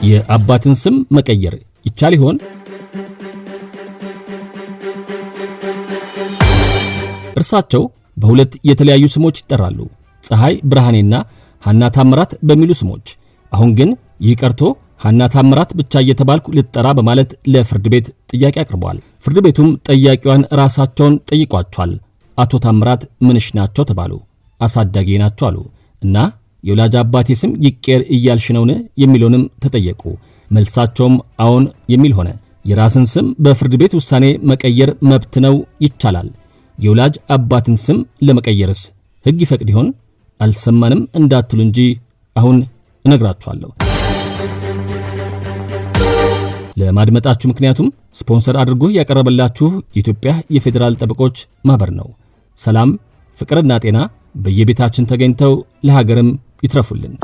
የአባትን ስም መቀየር ይቻል ይሆን? እርሳቸው በሁለት የተለያዩ ስሞች ይጠራሉ፣ ፀሐይ ብርሃኔና ሐና ታምራት በሚሉ ስሞች። አሁን ግን ይህ ቀርቶ ሐና ታምራት ብቻ እየተባልኩ ልጠራ በማለት ለፍርድ ቤት ጥያቄ አቅርበዋል። ፍርድ ቤቱም ጠያቂዋን ራሳቸውን ጠይቋቸዋል። አቶ ታምራት ምንሽ ናቸው ተባሉ። አሳዳጊ ናቸው አሉ። እና የወላጅ አባቴ ስም ይቀየር እያልሽ ነውን የሚለውንም ተጠየቁ። መልሳቸውም አዎን የሚል ሆነ። የራስን ስም በፍርድ ቤት ውሳኔ መቀየር መብት ነው፣ ይቻላል። የወላጅ አባትን ስም ለመቀየርስ ሕግ ይፈቅድ ይሆን? አልሰማንም እንዳትሉ እንጂ አሁን እነግራችኋለሁ። ለማድመጣችሁ ምክንያቱም ስፖንሰር አድርጎ ያቀረበላችሁ የኢትዮጵያ የፌዴራል ጠበቆች ማህበር ነው። ሰላም፣ ፍቅርና ጤና በየቤታችን ተገኝተው ለሀገርም ይትረፉልን።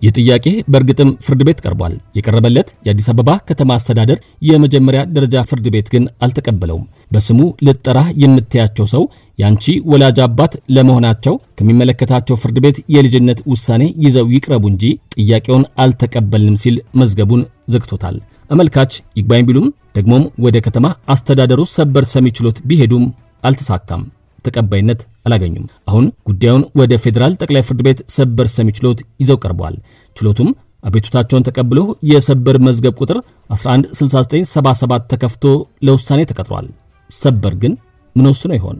ይህ ጥያቄ በእርግጥም ፍርድ ቤት ቀርቧል። የቀረበለት የአዲስ አበባ ከተማ አስተዳደር የመጀመሪያ ደረጃ ፍርድ ቤት ግን አልተቀበለውም። በስሙ ልጠራ የምትያቸው ሰው ያንቺ ወላጅ አባት ለመሆናቸው ከሚመለከታቸው ፍርድ ቤት የልጅነት ውሳኔ ይዘው ይቅረቡ እንጂ ጥያቄውን አልተቀበልንም ሲል መዝገቡን ዘግቶታል። አመልካች ይግባኝ ቢሉም ደግሞም ወደ ከተማ አስተዳደሩ ሰበር ሰሚ ችሎት ቢሄዱም አልተሳካም። ተቀባይነት አላገኙም። አሁን ጉዳዩን ወደ ፌዴራል ጠቅላይ ፍርድ ቤት ሰበር ሰሚ ችሎት ይዘው ቀርበዋል። ችሎቱም አቤቱታቸውን ተቀብሎ የሰበር መዝገብ ቁጥር 116977 ተከፍቶ ለውሳኔ ተቀጥሯል። ሰበር ግን ምን ወስኖ ይሆን?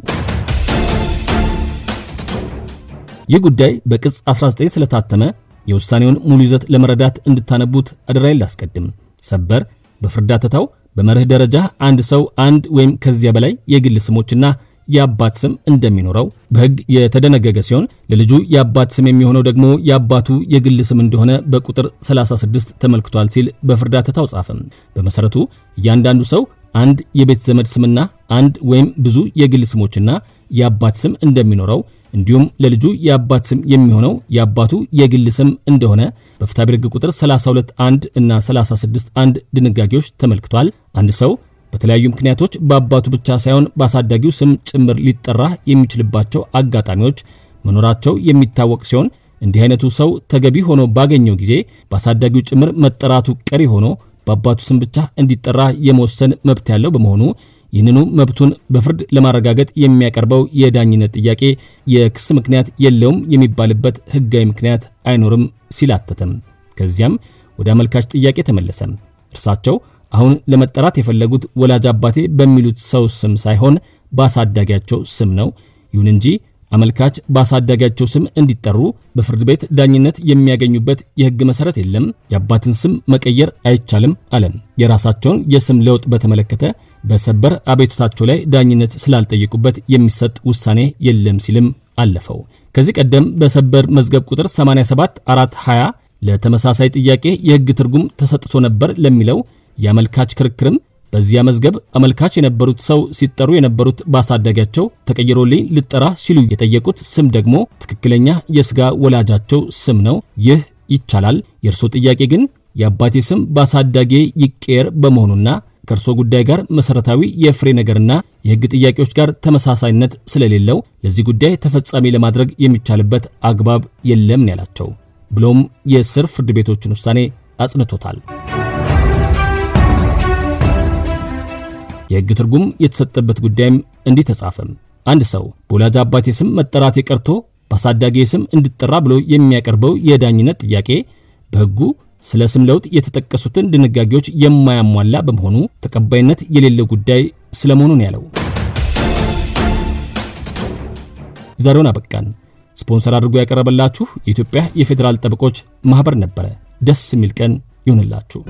ይህ ጉዳይ በቅጽ 19 ስለታተመ የውሳኔውን ሙሉ ይዘት ለመረዳት እንድታነቡት አደራዬን ላስቀድም። ሰበር በፍርድ አተታው በመርህ ደረጃ አንድ ሰው አንድ ወይም ከዚያ በላይ የግል ስሞችና የአባት ስም እንደሚኖረው በሕግ የተደነገገ ሲሆን ለልጁ የአባት ስም የሚሆነው ደግሞ የአባቱ የግል ስም እንደሆነ በቁጥር 36 ተመልክቷል ሲል በፍርድ አተታው ጻፈም። በመሰረቱ እያንዳንዱ ሰው አንድ የቤት ዘመድ ስምና አንድ ወይም ብዙ የግል ስሞችና የአባት ስም እንደሚኖረው እንዲሁም ለልጁ የአባት ስም የሚሆነው የአባቱ የግል ስም እንደሆነ በፍትሐብሔር ሕግ ቁጥር 32(1) እና 36(1) ድንጋጌዎች ተመልክቷል። አንድ ሰው በተለያዩ ምክንያቶች በአባቱ ብቻ ሳይሆን በአሳዳጊው ስም ጭምር ሊጠራ የሚችልባቸው አጋጣሚዎች መኖራቸው የሚታወቅ ሲሆን እንዲህ አይነቱ ሰው ተገቢ ሆኖ ባገኘው ጊዜ በአሳዳጊው ጭምር መጠራቱ ቀሪ ሆኖ በአባቱ ስም ብቻ እንዲጠራ የመወሰን መብት ያለው በመሆኑ ይህንኑ መብቱን በፍርድ ለማረጋገጥ የሚያቀርበው የዳኝነት ጥያቄ የክስ ምክንያት የለውም የሚባልበት ሕጋዊ ምክንያት አይኖርም ሲል አተተም። ከዚያም ወደ አመልካች ጥያቄ ተመለሰ። እርሳቸው አሁን ለመጠራት የፈለጉት ወላጅ አባቴ በሚሉት ሰው ስም ሳይሆን በአሳዳጊያቸው ስም ነው። ይሁን እንጂ አመልካች በአሳዳጊያቸው ስም እንዲጠሩ በፍርድ ቤት ዳኝነት የሚያገኙበት የሕግ መሰረት የለም። የአባትን ስም መቀየር አይቻልም አለም። የራሳቸውን የስም ለውጥ በተመለከተ በሰበር አቤቱታቸው ላይ ዳኝነት ስላልጠየቁበት የሚሰጥ ውሳኔ የለም ሲልም አለፈው። ከዚህ ቀደም በሰበር መዝገብ ቁጥር 87420 ለተመሳሳይ ጥያቄ የሕግ ትርጉም ተሰጥቶ ነበር ለሚለው የአመልካች ክርክርም በዚያ መዝገብ አመልካች የነበሩት ሰው ሲጠሩ የነበሩት ባሳዳጊያቸው ተቀይሮልኝ ልጠራ ሲሉ የጠየቁት ስም ደግሞ ትክክለኛ የስጋ ወላጃቸው ስም ነው። ይህ ይቻላል። የእርሶ ጥያቄ ግን የአባቴ ስም ባሳዳጊ ይቀየር በመሆኑና ከእርሶ ጉዳይ ጋር መሰረታዊ የፍሬ ነገርና የሕግ ጥያቄዎች ጋር ተመሳሳይነት ስለሌለው ለዚህ ጉዳይ ተፈጻሚ ለማድረግ የሚቻልበት አግባብ የለም ነው ያላቸው። ብሎም የስር ፍርድ ቤቶችን ውሳኔ አጽንቶታል። የሕግ ትርጉም የተሰጠበት ጉዳይም እንዲህ ተጻፈም። አንድ ሰው በወላጅ አባቴ ስም መጠራቴ ቀርቶ በአሳዳጊ ስም እንድጠራ ብሎ የሚያቀርበው የዳኝነት ጥያቄ በሕጉ ስለ ስም ለውጥ የተጠቀሱትን ድንጋጌዎች የማያሟላ በመሆኑ ተቀባይነት የሌለው ጉዳይ ስለመሆኑ ነው ያለው። ዛሬውን አበቃን። ስፖንሰር አድርጎ ያቀረበላችሁ የኢትዮጵያ የፌዴራል ጠበቆች ማህበር ነበረ። ደስ የሚል ቀን ይሁንላችሁ።